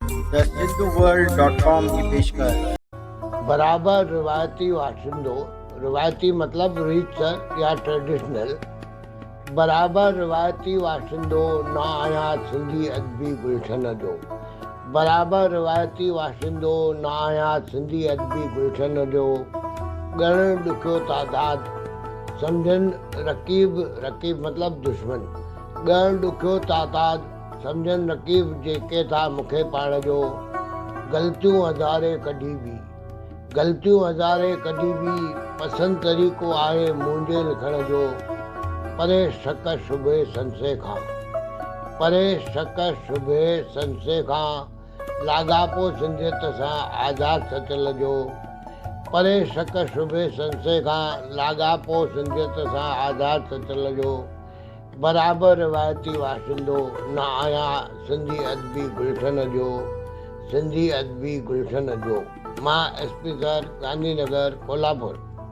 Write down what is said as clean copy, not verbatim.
The Sindhu world dot com جي پيشڪش. برابر روايتي واشندو، روايتي مطلب ريتسر يا ٽريڊيشنل، برابر روايتي واشندو نه آهيان سنڌي ادبي گلشن جو، برابر روايتي واشندو نه آهيان سنڌي ادبي گلشن جو، ڳڻڻ ڏکيو تعداد سمجهن رقيب، رقيب مطلب دشمن، ڳڻڻ ڏکيو تعداد سمجهن رقيب جيڪي ٿا مونکي پاڻ جو، غلطيون هزارين ڪڍي به، غلطيون هزارين ڪڍي به، پسند طريقو آهي منهنجي لکڻ جو، پري شڪ شبهي سنسي کان، پري شڪ شبهي سنسي کان، لاڳاپو سنڌيت سان آزاد سچل جو، پري شڪ شبهي سنسي کان، لاڳاپو سنڌيت سان آزاد سچل جو. برابر روايتي واشندو نه آهيان سنڌي ادبي گلشن جو سنڌي ادبي گلشن جو مان S P sir Gandhi Nagar Kolhapur.